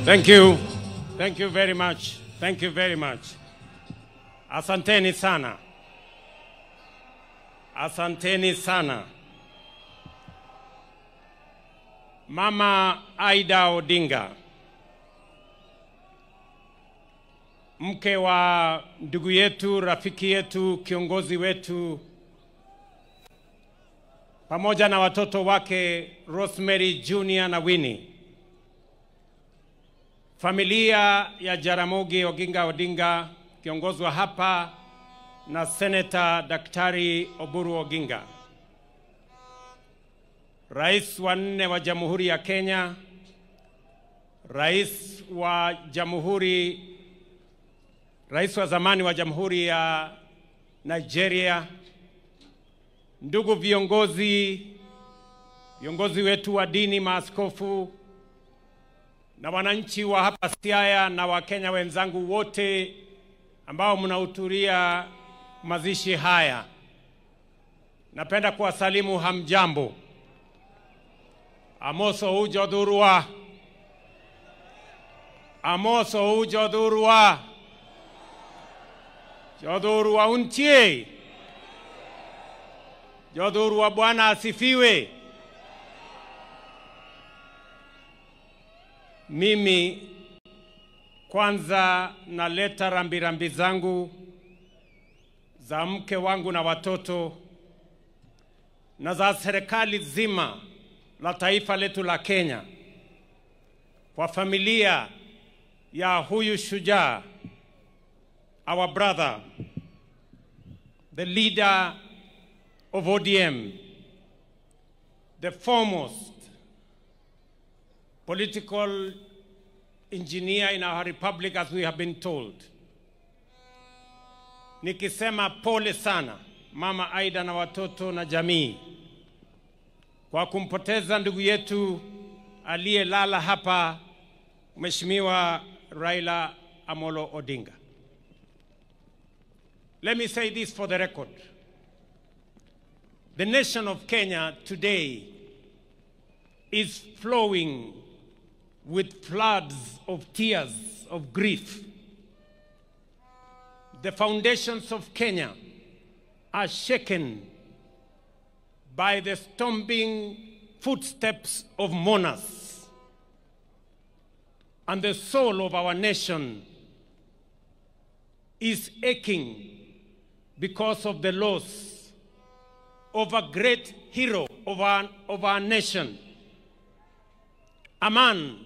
Thank you. Thank you very much. Thank you very much. Asanteni sana. Asanteni sana. Mama Aida Odinga, mke wa ndugu yetu, rafiki yetu, kiongozi wetu, pamoja na watoto wake Rosemary Junior na Winnie, familia ya Jaramogi Oginga Odinga kiongozwa hapa na Senator Daktari Oburu Oginga, Rais wa nne wa Jamhuri ya Kenya, Rais wa zamani wa Jamhuri ya Nigeria, ndugu viongozi, viongozi wetu wa dini, maaskofu na wananchi wa hapa Siaya na Wakenya wenzangu wote ambao mnahudhuria mazishi haya, napenda kuwasalimu hamjambo. Amoso ujodhurua. Amoso ujodhurua. Jodhurua untie. Jodhurua, Bwana asifiwe. Mimi kwanza naleta rambirambi zangu za mke wangu na watoto na za serikali zima la taifa letu la Kenya kwa familia ya huyu shujaa, our brother, the leader of ODM, the foremost political engineer in our republic, as we have been told. Nikisema pole sana Mama Aida na watoto na jamii kwa kumpoteza ndugu yetu aliyelala hapa, Mheshimiwa Raila Amolo Odinga. Let me say this for the record. The nation of Kenya today is flowing with floods of tears of grief. The foundations of Kenya are shaken by the stomping footsteps of mourners, and the soul of our nation is aching because of the loss of a great hero of our nation, a man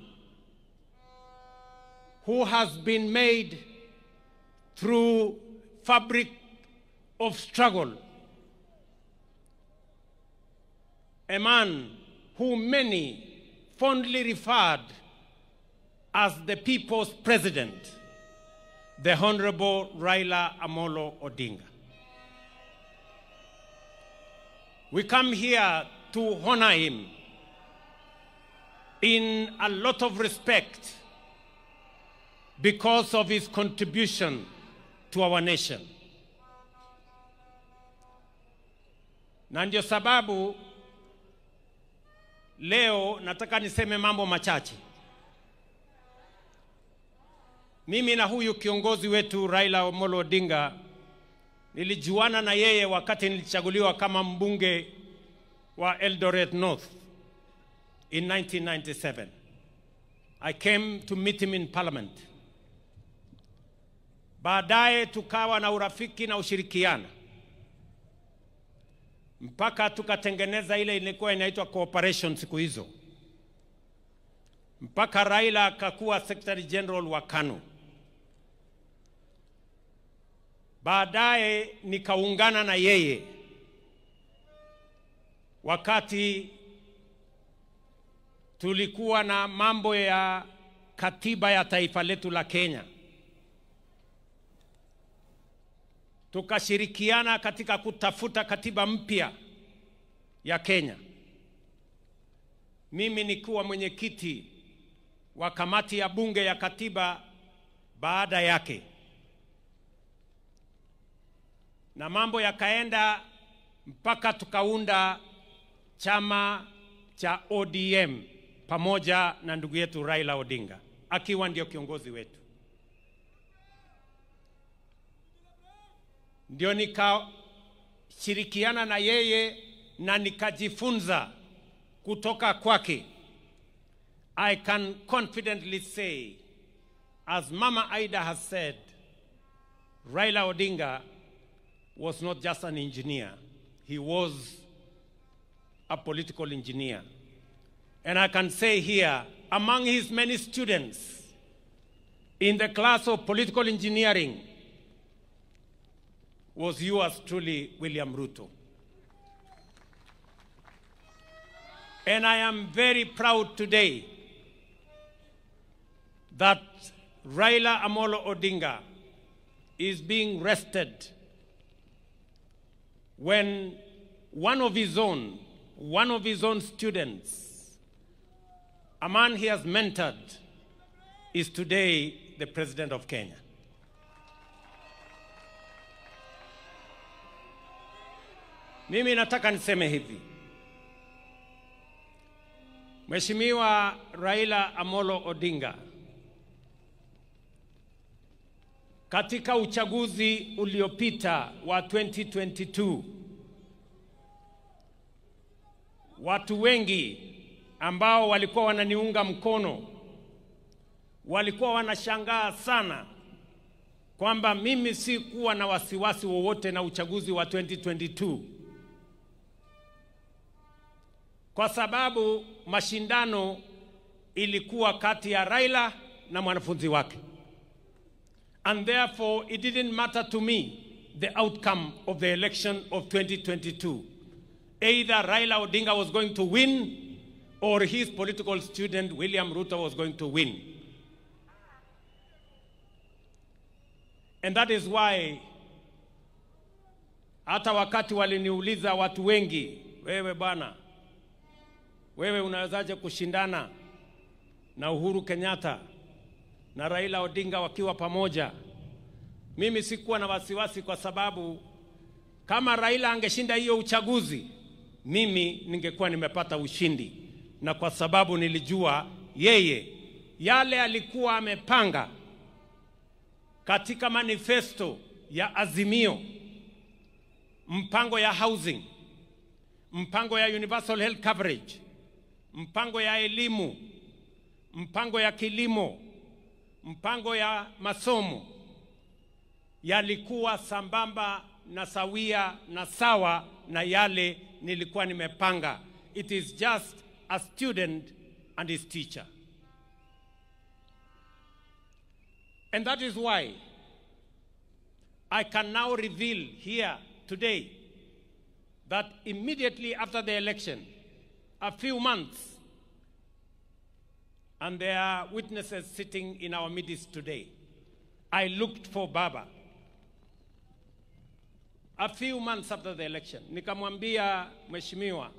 who has been made through fabric of struggle, a man who many fondly referred as the people's president, the Honorable Raila Amolo Odinga. We come here to honor him in a lot of respect because of his contribution to our nation. Na ndio sababu leo nataka niseme mambo machache. Mimi na huyu kiongozi wetu Raila Amolo Odinga nilijuana na yeye wakati nilichaguliwa kama mbunge wa Eldoret North in 1997. I came to meet him in parliament. Baadaye tukawa na urafiki na ushirikiano mpaka tukatengeneza ile ilikuwa inaitwa cooperation siku hizo, mpaka Raila akakuwa Secretary General wa KANU. Baadaye nikaungana na yeye wakati tulikuwa na mambo ya katiba ya taifa letu la Kenya. Tukashirikiana katika kutafuta katiba mpya ya Kenya. Mimi nikuwa mwenyekiti wa kamati ya bunge ya katiba baada yake. Na mambo yakaenda mpaka tukaunda chama cha ODM pamoja na ndugu yetu Raila Odinga. akiwa ndio kiongozi wetu. Ndio nikashirikiana na yeye na nikajifunza kutoka kwake. I can confidently say, as Mama Ida has said, Raila Odinga was not just an engineer, he was a political engineer. And I can say here, among his many students in the class of political engineering was yours truly, William Ruto. And I am very proud today that Raila Amolo Odinga is being rested when one of his own students, a man he has mentored, is today the president of Kenya. Mimi nataka niseme hivi. Mheshimiwa Raila Amolo Odinga, katika uchaguzi uliopita wa 2022, watu wengi ambao walikuwa wananiunga mkono walikuwa wanashangaa sana kwamba mimi sikuwa na wasiwasi wowote na uchaguzi wa 2022, kwa sababu mashindano ilikuwa kati ya Raila na mwanafunzi wake. And therefore it didn't matter to me the outcome of the election of 2022. Either Raila Odinga was going to win or his political student William Ruto was going to win. And that is why hata wakati waliniuliza watu wengi, wewe bwana, wewe unawezaje kushindana na Uhuru Kenyatta na Raila Odinga wakiwa pamoja? Mimi sikuwa na wasiwasi, kwa sababu kama Raila angeshinda hiyo uchaguzi, mimi ningekuwa nimepata ushindi. Na kwa sababu nilijua yeye yale alikuwa amepanga katika manifesto ya Azimio, mpango ya housing, mpango ya universal health coverage, mpango ya elimu, mpango ya kilimo, mpango ya masomo, yalikuwa sambamba na sawia na sawa na yale nilikuwa nimepanga. It is just a student and his teacher. And that is why I can now reveal here today that immediately after the election, a few months, and there are witnesses sitting in our midst today, I looked for Baba. A few months after the election, nikamwambia mheshimiwa,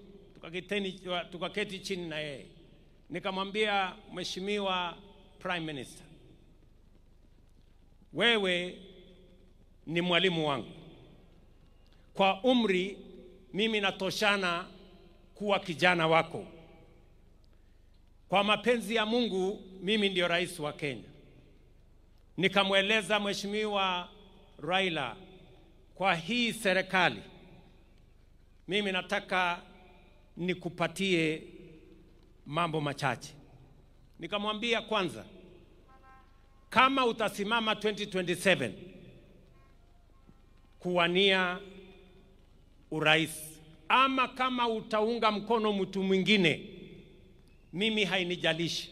tukaketi chini na yeye, nikamwambia mheshimiwa Prime Minister, wewe ni mwalimu wangu. Kwa umri mimi natoshana kuwa kijana wako. Kwa mapenzi ya Mungu mimi ndio rais wa Kenya. Nikamweleza mheshimiwa Raila, kwa hii serikali mimi nataka nikupatie mambo machache. Nikamwambia kwanza, kama utasimama 2027 kuwania urais, ama kama utaunga mkono mtu mwingine, mimi hainijalishi.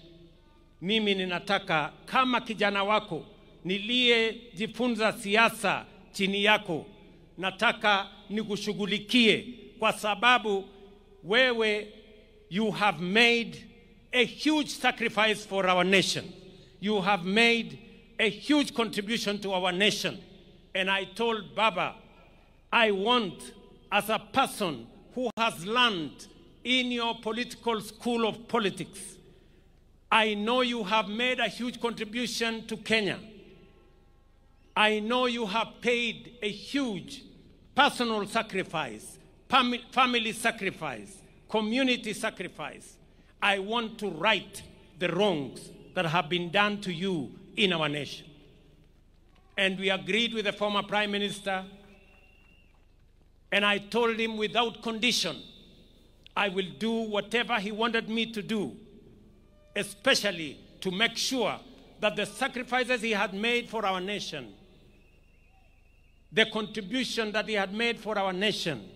Mimi ninataka kama kijana wako niliyejifunza siasa chini yako, nataka nikushughulikie, kwa sababu wewe, you have made a huge sacrifice for our nation. You have made a huge contribution to our nation. And I told Baba, I want, as a person who has learned in your political school of politics, I know you have made a huge contribution to Kenya. I know you have paid a huge personal sacrifice, family sacrifice, community sacrifice. I want to right the wrongs that have been done to you in our nation. And we agreed with the former Prime Minister, and I told him without condition, I will do whatever he wanted me to do, especially to make sure that the sacrifices he had made for our nation, the contribution that he had made for our nation,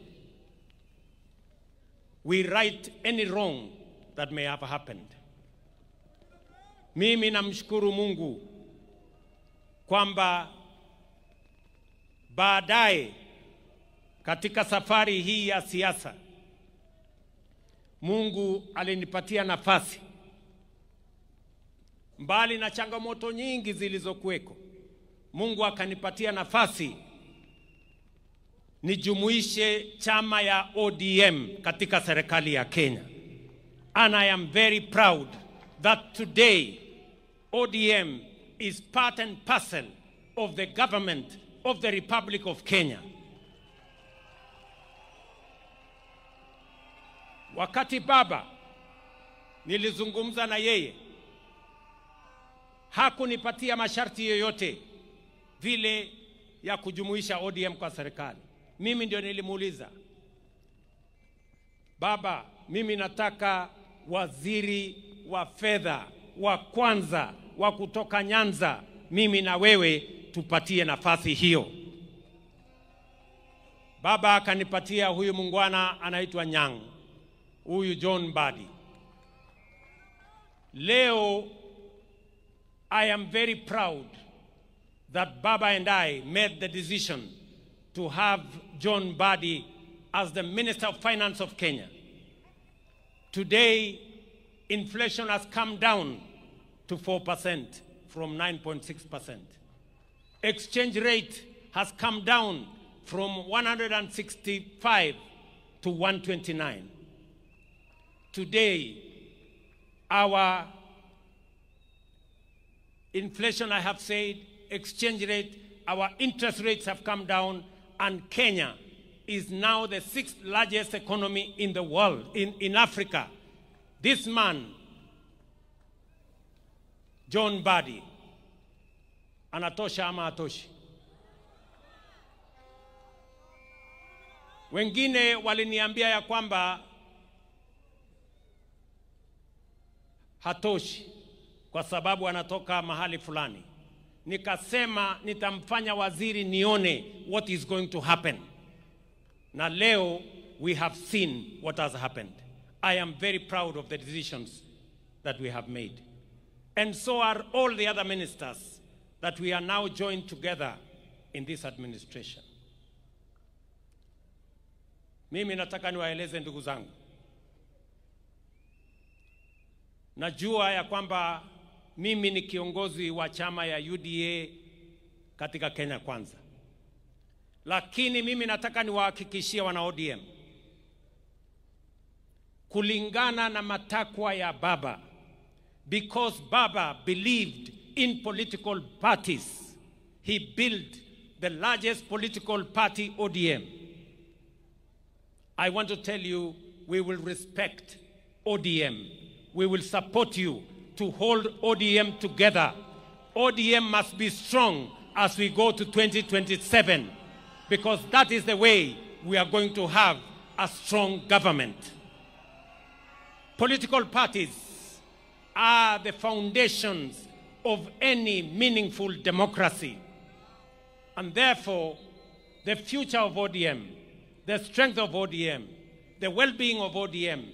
we right any wrong that may have happened. Mimi namshukuru Mungu kwamba baadaye katika safari hii ya siasa Mungu alinipatia nafasi, mbali na changamoto nyingi zilizokuweko, Mungu akanipatia nafasi nijumuishe chama ya ODM katika serikali ya Kenya. And I am very proud that today ODM is part and parcel of the government of the Republic of Kenya. Wakati baba nilizungumza na yeye, hakunipatia masharti yoyote vile ya kujumuisha ODM kwa serikali. Mimi ndio nilimuuliza, baba, mimi nataka waziri wa fedha wa kwanza wa kutoka Nyanza, mimi na wewe tupatie nafasi hiyo. Baba akanipatia huyu mungwana anaitwa Nyang, huyu John Mbadi. Leo I am very proud that Baba and I made the decision to have John Mbadi as the Minister of Finance of Kenya. Today, inflation has come down to 4% from 9.6%. Exchange rate has come down from 165 to 129. Today, our inflation, I have said, exchange rate, our interest rates have come down, and Kenya is now the 6th largest economy in the world, in Africa. This man, John Mbadi, anatosha ama atoshi? Wengine waliniambia ya kwamba hatoshi kwa sababu anatoka mahali fulani. Nikasema nitamfanya waziri nione what is going to happen. Na leo we have seen what has happened. I am very proud of the decisions that we have made. And so are all the other ministers that we are now joined together in this administration. Mimi nataka niwaeleze ndugu zangu, najua ya kwamba mimi ni kiongozi wa chama ya UDA katika Kenya Kwanza. Lakini mimi nataka niwahakikishie wana ODM, kulingana na matakwa ya baba, because Baba believed in political parties, he built the largest political party, ODM. I want to tell you, we will respect ODM. We will support you to hold ODM together. ODM must be strong as we go to 2027, because that is the way we are going to have a strong government. Political parties are the foundations of any meaningful democracy. And therefore, the future of ODM, the strength of ODM, the well-being of ODM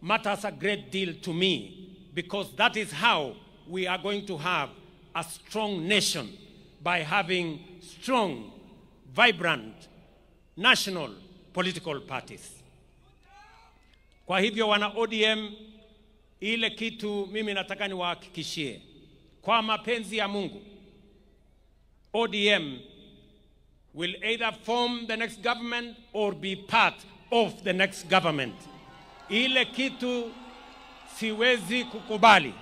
matters a great deal to me, because that is how we are going to have a strong nation, by having strong, vibrant, national political parties. Kwa hivyo wana ODM, ile kitu mimi nataka niwahakikishie, kwa mapenzi ya Mungu, ODM will either form the next government or be part of the next government. Ile kitu siwezi kukubali.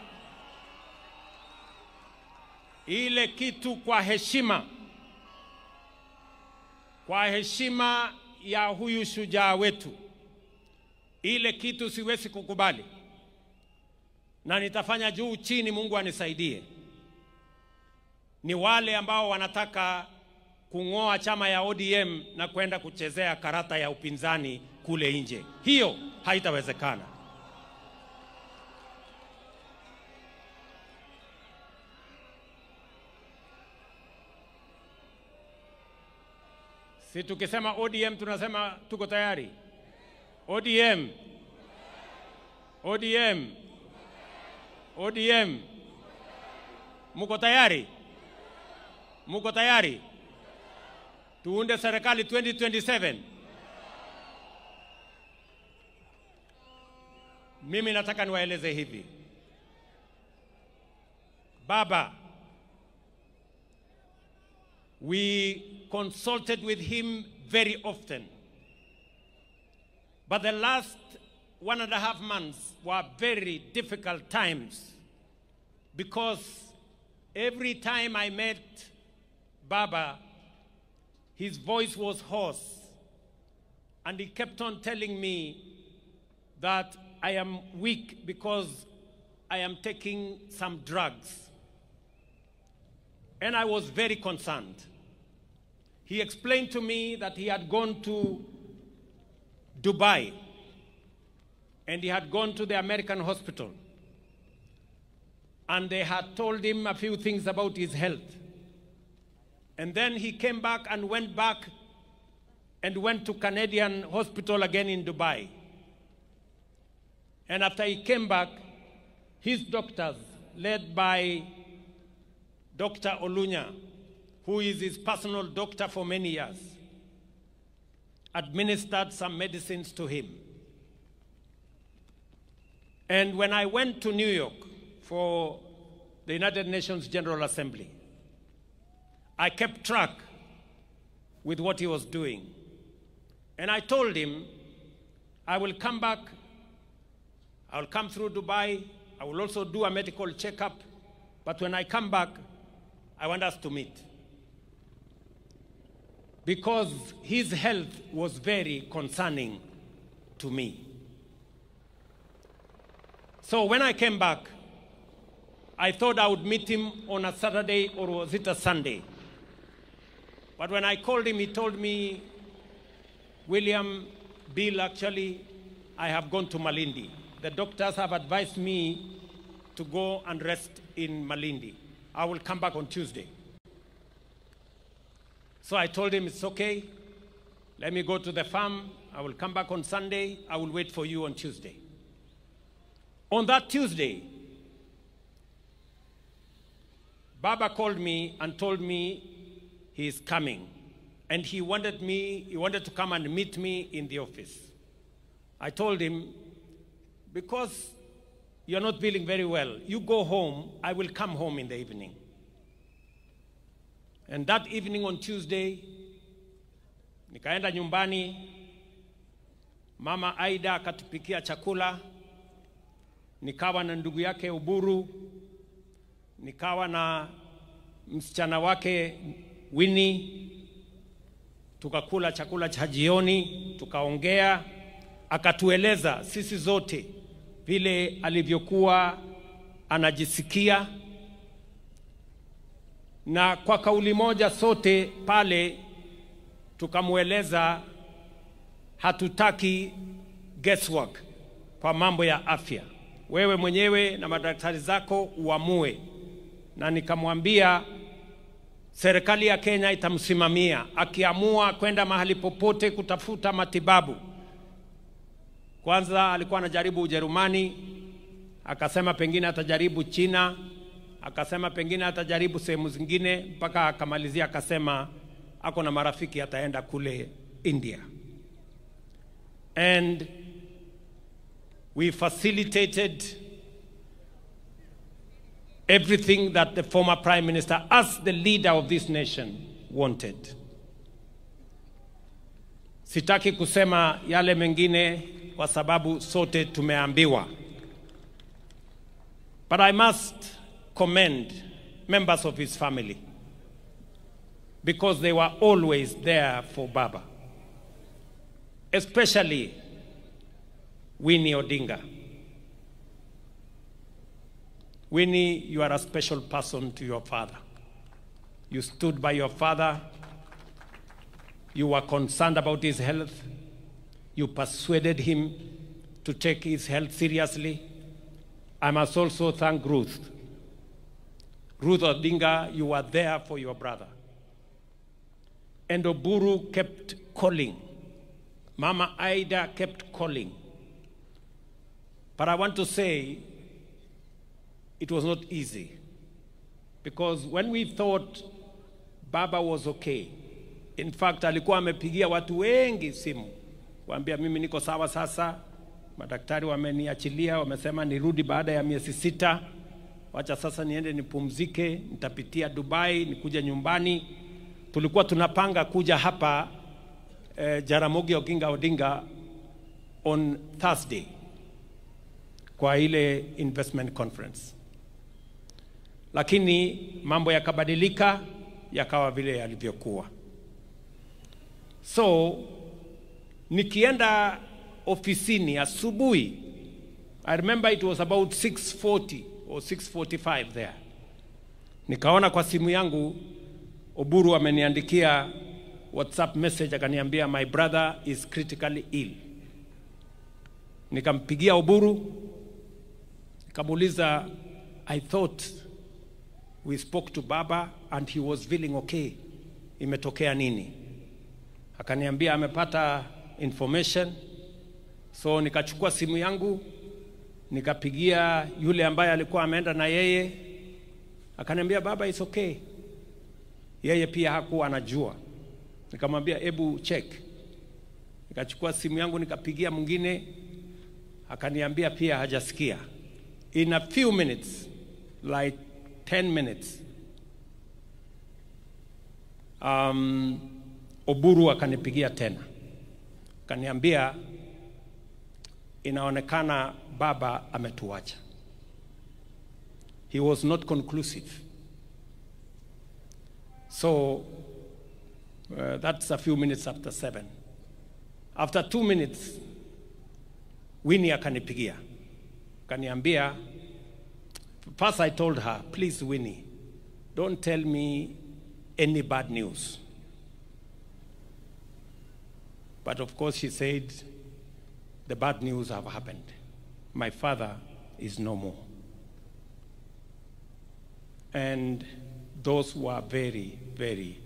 Ile kitu kwa heshima, kwa heshima ya huyu shujaa wetu, ile kitu siwezi kukubali na nitafanya juu chini, Mungu anisaidie, ni wale ambao wanataka kung'oa chama ya ODM na kwenda kuchezea karata ya upinzani kule nje. Hiyo haitawezekana. Si tukisema ODM tunasema tuko tayari. ODM. ODM. ODM. Muko tayari? Muko tayari? Tuunde serikali 2027. Mimi nataka niwaeleze hivi. Baba, we consulted with him very often. But the last 1.5 months were very difficult times, because every time I met Baba, his voice was hoarse, and he kept on telling me that I am weak because I am taking some drugs. And I was very concerned. He explained to me that he had gone to Dubai and he had gone to the American hospital, and they had told him a few things about his health. And then he came back and went back and went to Canadian hospital again in Dubai. And after he came back, his doctors, led by Dr. Olunya, who is his personal doctor for many years, administered some medicines to him. And when I went to New York for the United Nations General Assembly, I kept track with what he was doing. And I told him, I will come back, I will come through Dubai, I will also do a medical checkup, but when I come back, I want us to meet. Because his health was very concerning to me. So when I came back, I thought I would meet him on a Saturday, or was it a Sunday? But when I called him, he told me, William, Bill, actually, I have gone to Malindi. The doctors have advised me to go and rest in Malindi. I will come back on Tuesday. So I told him, it's okay. Let me go to the farm. I will come back on Sunday. I will wait for you on Tuesday. On that Tuesday, Baba called me and told me he is coming. And he wanted to come and meet me in the office. I told him, because you're not feeling very well, you go home, I will come home in the evening. And that evening on Tuesday, nikaenda nyumbani, Mama Aida akatupikia chakula, nikawa na ndugu yake Uburu, nikawa na msichana wake Winnie, tukakula chakula cha jioni, tukaongea, akatueleza sisi zote vile alivyokuwa anajisikia, na kwa kauli moja sote pale tukamueleza hatutaki guesswork kwa mambo ya afya. Wewe mwenyewe na madaktari zako uamue. Na nikamwambia serikali ya Kenya itamsimamia akiamua kwenda mahali popote kutafuta matibabu. Kwanza alikuwa anajaribu Ujerumani, akasema pengine atajaribu China, akasema pengine atajaribu sehemu zingine, mpaka akamalizia akasema ako na marafiki ataenda kule India. And we facilitated everything that the former Prime Minister, as the leader of this nation, wanted. Sitaki kusema yale mengine kwa sababu sote tumeambiwa. But I must commend members of his family, because they were always there for Baba, especially Winnie Odinga. Winnie, you are a special person to your father. You stood by your father. You were concerned about his health. You persuaded him to take his health seriously. I must also thank Ruth. Ruth Odinga, you were there for your brother. And Oburu kept calling. Mama Ida kept calling. But I want to say it was not easy, because when we thought Baba was okay, in fact alikuwa amepigia watu wengi simu kuambia mimi niko sawa sasa, madaktari wameniachilia, wamesema nirudi baada ya miezi 6, wacha sasa niende nipumzike, nitapitia Dubai, nikuje nyumbani. Tulikuwa tunapanga kuja hapa Jaramogi Oginga Odinga on Thursday kwa ile investment conference. Lakini mambo yakabadilika, yakawa vile yalivyokuwa. So nikienda ofisini asubuhi, I remember it was about 6:40 or 6:45 there. Nikaona kwa simu yangu Oburu ameniandikia WhatsApp message, akaniambia my brother is critically ill. Nikampigia Oburu, nikamuuliza, I thought we spoke to Baba and he was feeling okay. Imetokea nini? Akaniambia amepata information. So nikachukua simu yangu, nikapigia yule ambaye alikuwa ameenda na yeye. Akaniambia Baba is okay. Yeye pia hakuwa anajua. Nikamwambia ebu check. Nikachukua simu yangu nikapigia mwingine, akaniambia pia hajasikia. In a few minutes, like 10 minutes, Oburu akanipigia tena. Akaniambia inaonekana Baba ametuacha. He was not conclusive. So that's a few minutes after 7. After 2 minutes, Winnie akanipigia. Akaniambia, first I told her, please Winnie, don't tell me any bad news. But of course she said, the bad news have happened. My father is no more. And those were very, very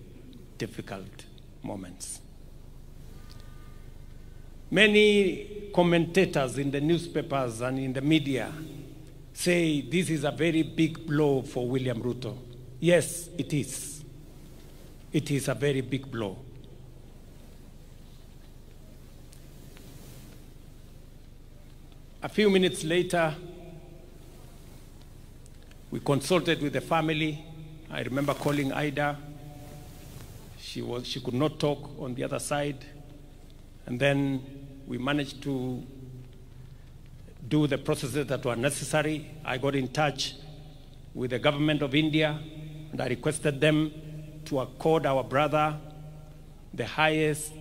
difficult moments. Many commentators in the newspapers and in the media say this is a very big blow for William Ruto. Yes, it is. It is a very big blow. A few minutes later, we consulted with the family. I remember calling Ida. She could not talk on the other side. And then we managed to do the processes that were necessary. I got in touch with the government of India, and I requested them to accord our brother the highest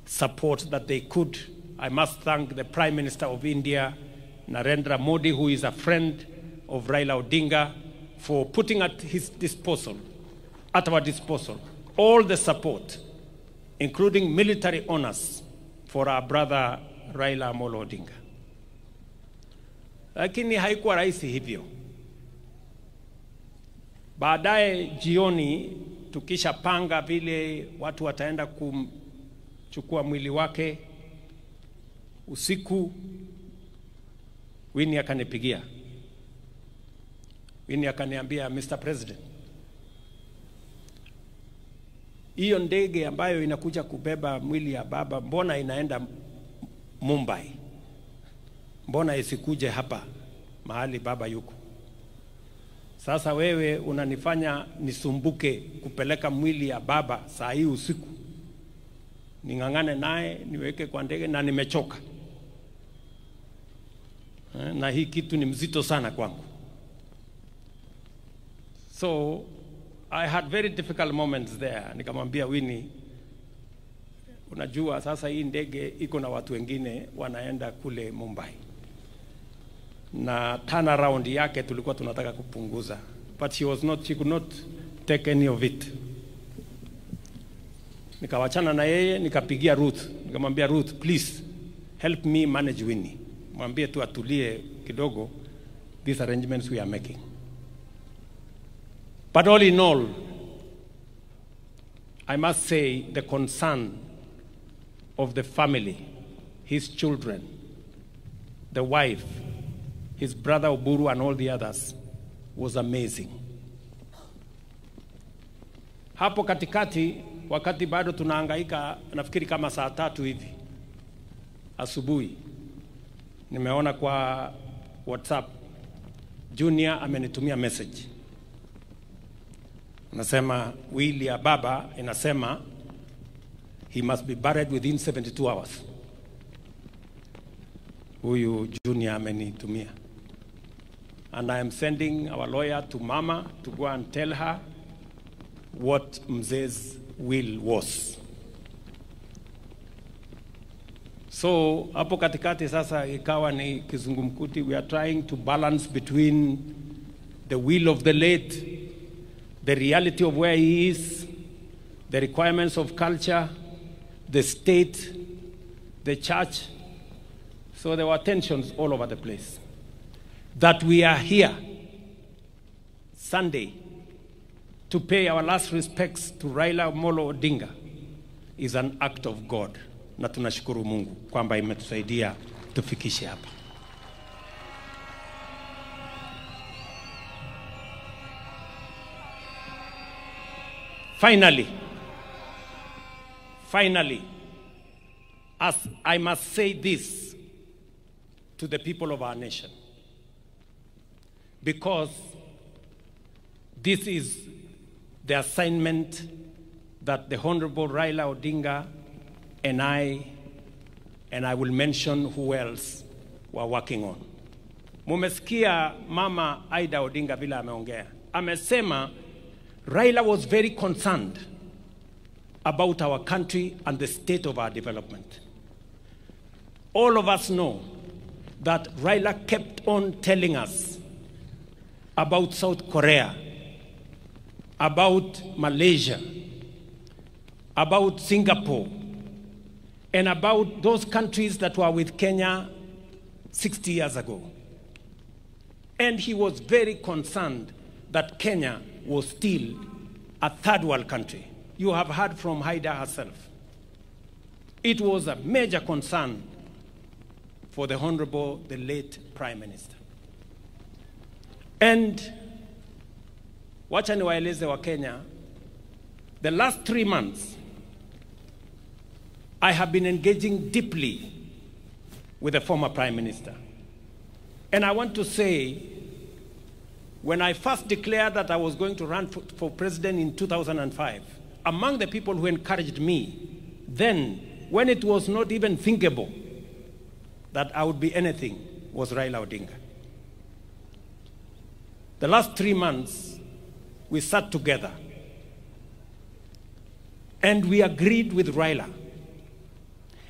support that they could. I must thank the Prime Minister of India, Narendra Modi, who is a friend of Raila Odinga, for putting at his disposal, at our disposal, all the support, including military honors, for our brother Raila Amolo Odinga. Lakini haikuwa rahisi hivyo. Baadaye jioni tukishapanga vile watu wataenda kumchukua mwili wake, usiku Winnie akanipigia. Winnie akaniambia, Mr. President, hiyo ndege ambayo inakuja kubeba mwili ya baba, mbona inaenda Mumbai? Mbona isikuje hapa mahali baba yuko? Sasa wewe unanifanya nisumbuke kupeleka mwili ya baba saa hii usiku. Ningangane naye niweke kwa ndege na nimechoka. Na hii kitu ni mzito sana kwangu. So I had very difficult moments there. Nikamwambia Winnie, unajua sasa hii ndege iko na watu wengine wanaenda kule Mumbai. na turnaround yake tulikuwa tunataka kupunguza, but she could not take any of it. Nikawachana na yeye, nikapigia Ruth, nikamwambia Ruth, please help me manage Winnie, mwambie tu atulie kidogo, these arrangements we are making. But all in all, I must say the concern of the family, his children, the wife, his brother Oburu and all the others was amazing. Hapo katikati, wakati bado tunahangaika, nafikiri kama saa 3 hivi asubuhi, nimeona kwa WhatsApp Junior amenitumia message. Anasema will ya baba inasema he must be buried within 72 hours. Huyu Junior amenitumia. And I am sending our lawyer to mama to go and tell her what Mzee's will was. So hapo katikati sasa ikawa ni kizungumkuti. We are trying to balance between the will of the late, the reality of where he is, the requirements of culture, the state, the church. So there were tensions all over the place. That we are here Sunday to pay our last respects to Raila Amolo Odinga is an act of God. Na tunashukuru Mungu kwamba imetusaidia tufikishe hapa. Finally, as I must say this to the people of our nation, because this is the assignment that the Honorable Raila Odinga and I will mention who else were working on. Mumesikia Mama Ida Odinga vile ameongea. Amesema Raila was very concerned about our country and the state of our development. All of us know that Raila kept on telling us about South Korea, about Malaysia, about Singapore, and about those countries that were with Kenya 60 years ago. And he was very concerned that Kenya was still a third world country. You have heard from Haida herself. It was a major concern for the Honorable, the late Prime Minister. And wacha niwaeleze wa Kenya, the last 3 months, I have been engaging deeply with the former Prime Minister. And I want to say, when I first declared that I was going to run for president in 2005, among the people who encouraged me then, when it was not even thinkable that I would be anything, was Raila Odinga. The last 3 months, we sat together and we agreed with Raila.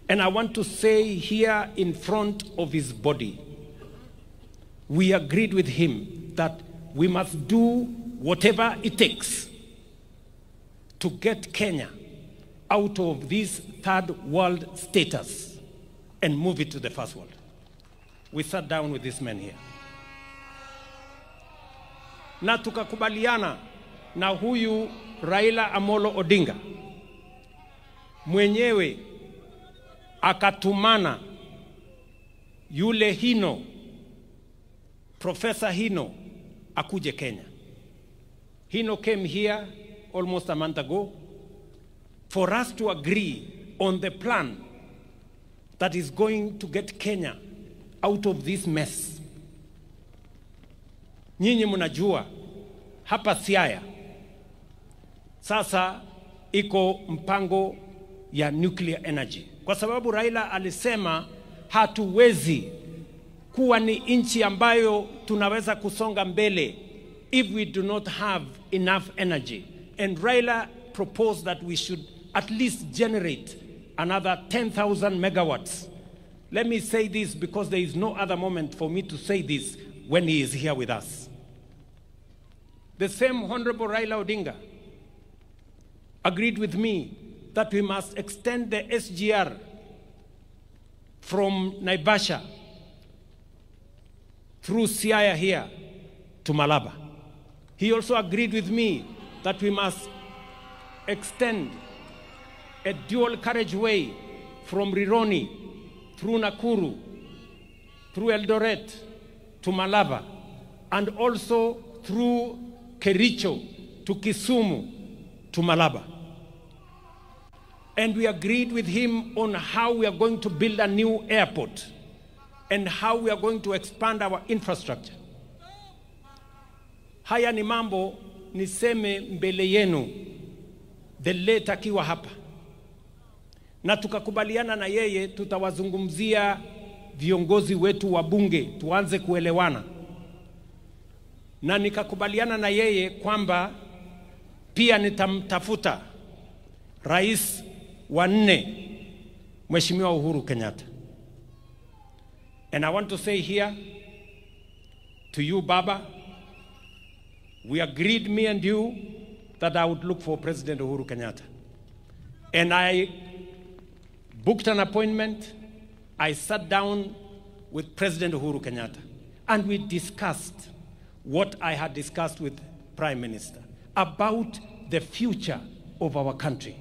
And I want to say here in front of his body, we agreed with him that we must do whatever it takes to get Kenya out of this third world status and move it to the first world. We sat down with this man here. Na tukakubaliana na huyu Raila Amolo Odinga mwenyewe akatumana yule Hino, Professor Hino, akuje Kenya. Hino came here almost a month ago for us to agree on the plan that is going to get Kenya out of this mess. Nyinyi mnajua hapa Siaya sasa iko mpango ya nuclear energy. Kwa sababu Raila alisema hatuwezi kuwa ni nchi ambayo tunaweza kusonga mbele if we do not have enough energy. And Raila proposed that we should at least generate another 10,000 megawatts Let me say this because there is no other moment for me to say this when he is here with us. The same Honorable Raila Odinga agreed with me that we must extend the SGR from Naivasha through Siaya here to Malaba. He also agreed with me that we must extend a dual carriageway from Rironi through Nakuru, through Eldoret to Malaba, and also through Kericho to Kisumu to Malaba. And we agreed with him on how we are going to build a new airport and how we are going to expand our infrastructure. Haya ni mambo niseme mbele yenu, the late akiwa hapa. Na tukakubaliana na yeye tutawazungumzia viongozi wetu wa bunge tuanze kuelewana. Na nikakubaliana na yeye kwamba pia nitamtafuta rais wa nne, Mheshimiwa Uhuru Kenyatta. And I want to say here to you, Baba, we agreed, me and you, that I would look for President Uhuru Kenyatta. And I booked an appointment. I sat down with President Uhuru Kenyatta, and we discussed what I had discussed with Prime Minister about the future of our country,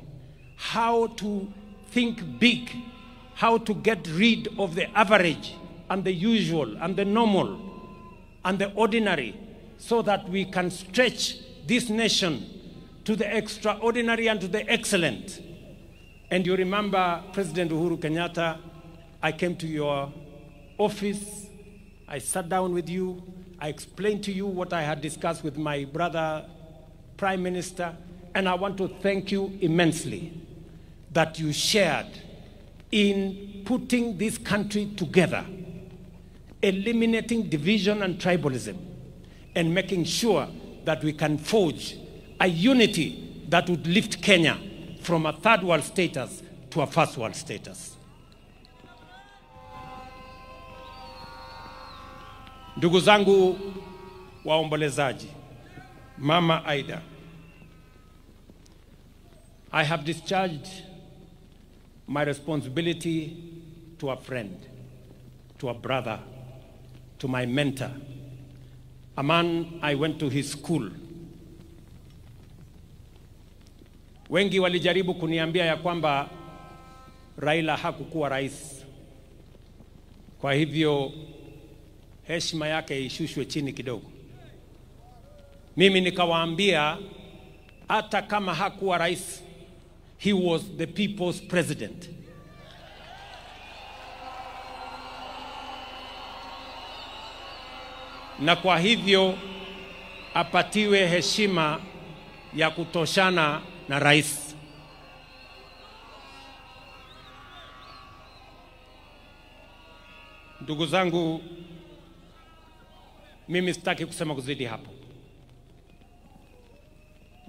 how to think big, how to get rid of the average and the usual and the normal and the ordinary, so that we can stretch this nation to the extraordinary and to the excellent. And you remember, President Uhuru Kenyatta, I came to your office, I sat down with you, I explained to you what I had discussed with my brother, Prime Minister, and I want to thank you immensely that you shared in putting this country together, eliminating division and tribalism, and making sure that we can forge a unity that would lift Kenya from a third world status to a first world status. Ndugu zangu waombolezaji, Mama Aida, I have discharged my responsibility to a friend, to a brother, to my mentor, a man I went to his school. Wengi walijaribu kuniambia ya kwamba Raila hakukuwa rais, kwa hivyo heshima yake ishushwe chini kidogo. Mimi nikawaambia hata kama hakuwa rais, he was the people's president. Na kwa hivyo apatiwe heshima ya kutoshana na rais. Ndugu zangu, mimi sitaki kusema kuzidi hapo.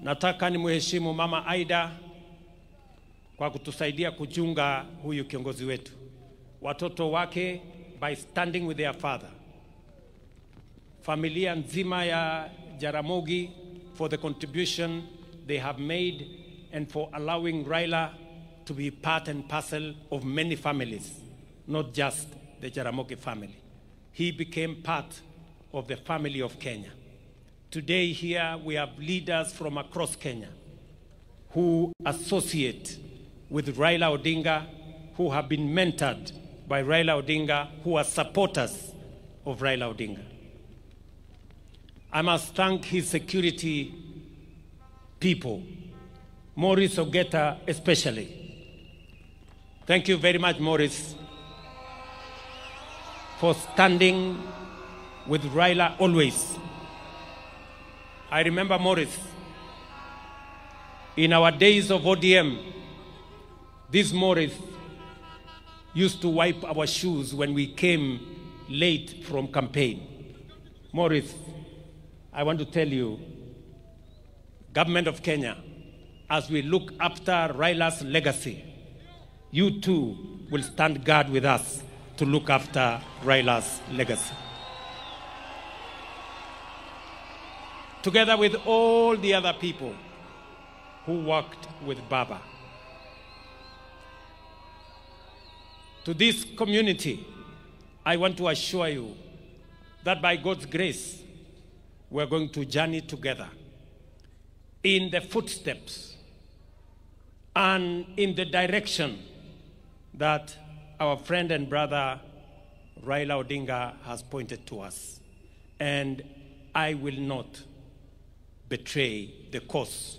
Nataka nimheshimu Mama Aida kwa kutusaidia kuchunga huyu kiongozi wetu, watoto wake by standing with their father, familia nzima ya Jaramogi for the contribution they have made and for allowing Raila to be part and parcel of many families, not just the Jaramogi family. He became part of the family of Kenya. Today here we have leaders from across Kenya who associate with Raila Odinga, who have been mentored by Raila Odinga, who are supporters of Raila Odinga. I must thank his security people, Maurice Ogeta especially. Thank you very much, Maurice, for standing with Raila always. I remember Maurice, in our days of ODM, this Maurice used to wipe our shoes when we came late from campaign. Maurice, I want to tell you, Government of Kenya, as we look after Raila's legacy, you too will stand guard with us to look after Raila's legacy. Together with all the other people who worked with Baba. To this community, I want to assure you that by God's grace, we're going to journey together in the footsteps and in the direction that our friend and brother Raila Odinga has pointed to us. And I will not betray the cause